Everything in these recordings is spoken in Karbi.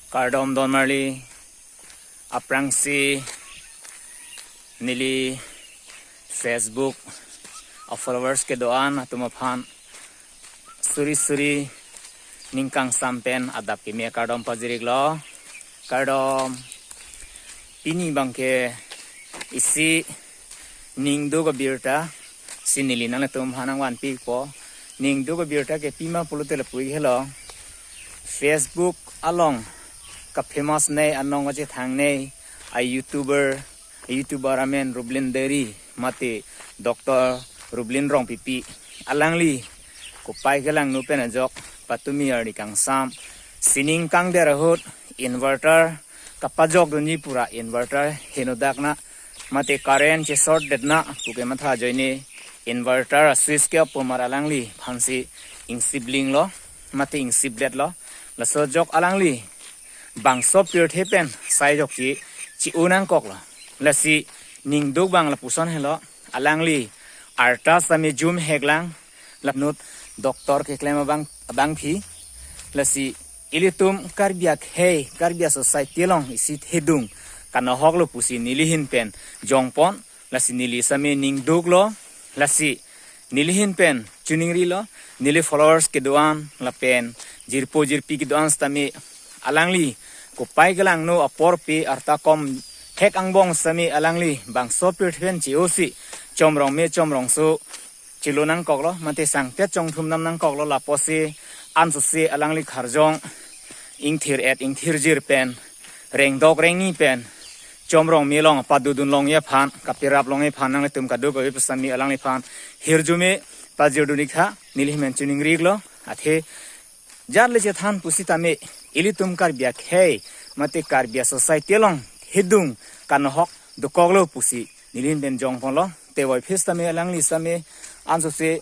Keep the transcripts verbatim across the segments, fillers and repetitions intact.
Kardom don marli, aphrangsi neli Facebook a followers kedo-an atum aphan suri suri ning kangsam pen adap kimi akardom pajir-iklo. Kardom. Pini abangke isi ning duk abirta si neli nanglitum aphan nangvanpipo. Ning duk abirta ke pima pulote lapu-ik helo. Facebook along ka-famous nei, anong kachethang nei a YouTuber, YouTuber amen Rublin Deri mate Doctor Rublin Rongpipi, alangli kopai kelangno pen ajok patumi arni kangsam sining kangder ahut inverter kapajokdunji pu ra inverter henodak na mate current che-short det na pu kematha ajoine inverter a-switch ke-off pu mar alangliphansi ingsiplinglo mate ingsipletlo. Laso ajok alangli bangso pirthe pen sai jokche che-o nangkoklo. Lasi ning duk abang lapuson helo, alangli arta sitame jum heklang, lapenut doctor keklem abang, abangpi. Lasi ilitum Karbi akhei, Karbi a-society along isi thedung kanohoklo pusi neli ahin pen jongpon. Lasi neli sitame ning duklo, lasi neli ahin pen chiningrilo, neli followers kedo-an lapen jirpo jirpi kedo-an sitame alangli kopai kelangno apor pi arta kom hek angbong sitame alangli bangso pirthe pen che-osi Chom Rongme Chom Rongso chelo nangkoklo, mate sangpet chongthum dam nangkoklo, lapusi ansose alangli kharjong ingthir-et ingthirjir pen, rengdok rengni pen, Chom Rongme along padodun longji aphan, kapirap longji aphan nanglitum kadokave pu sitame alangliphan hirjume pajir dun-ik tha, neli ahin pen chiningrilo. Athe jat le chethan pusitame ilitum Karbi akhei mate Karbi a-society along thedung kanohok dokoklo pusi neli ahin pen jongponlo. Te voiphit sitame alangli sitame ansose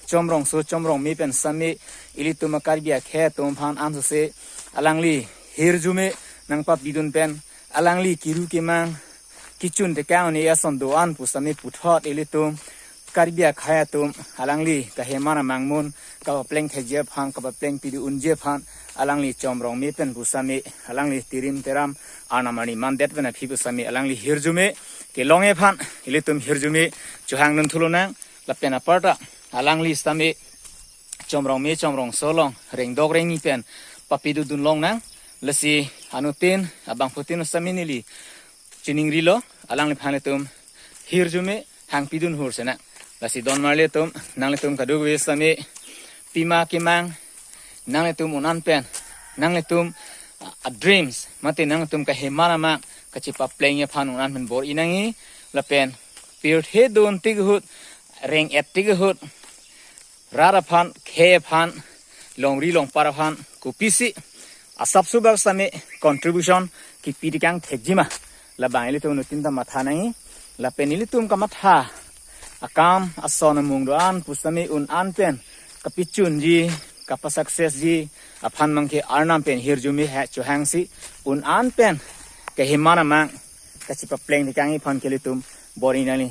Chom Rongso Chom Rongme pen sitame ilitum a-Karbi akhei atum aphan ansose alangli hirjume nangpapidun pen alangli kiru kimang kichun tekang oni ason do-an pu sitame puthot ilitum Karbi akhei atum alangli kaheman amang amun kapapleng thekji aphan, kapapleng pidun unji aphan alangli Chom Rongme pen pu sitame alangli tirim teram arnam arni mandet pen aphi pu sitame alangli hirjume kelongji aphan ilitum hirjume chohang dun thu lonang. Lapen aparta alangli sitame Chom Rongme Chom Rongso along rengdok rengni pen papidodun longnang. Lasi anuttin abangphutin sitame neli chiningrilo, alangliphan ilitum hirjume hangpidun hur senang. Lasi don marli atum, nanglitum kadokave sitame pima kimang, nanglitum un-an pen, nanglitum a-dreams mate nanglitum kaheman amang kachepaplengji aphan un-an pen bor-i nangji. Lapen pirthe dun tik ahut, reng-et tik ahut, rat aphan, khei aphan, longri longpar aphan kopisi asapso bak sitame contribution kipi tekang thekjima, labang ilitum anuttin ta matha nangji. Lapen ilitum kamatha akam ason amung do-an pu sitame un-an pen kapichunji, kapa-success ji aphan abangke arnam pen hirjume he chohangsi un-an pen kaheman amang kachepapleng tekangji aphan ke ilitum bor-i nangji.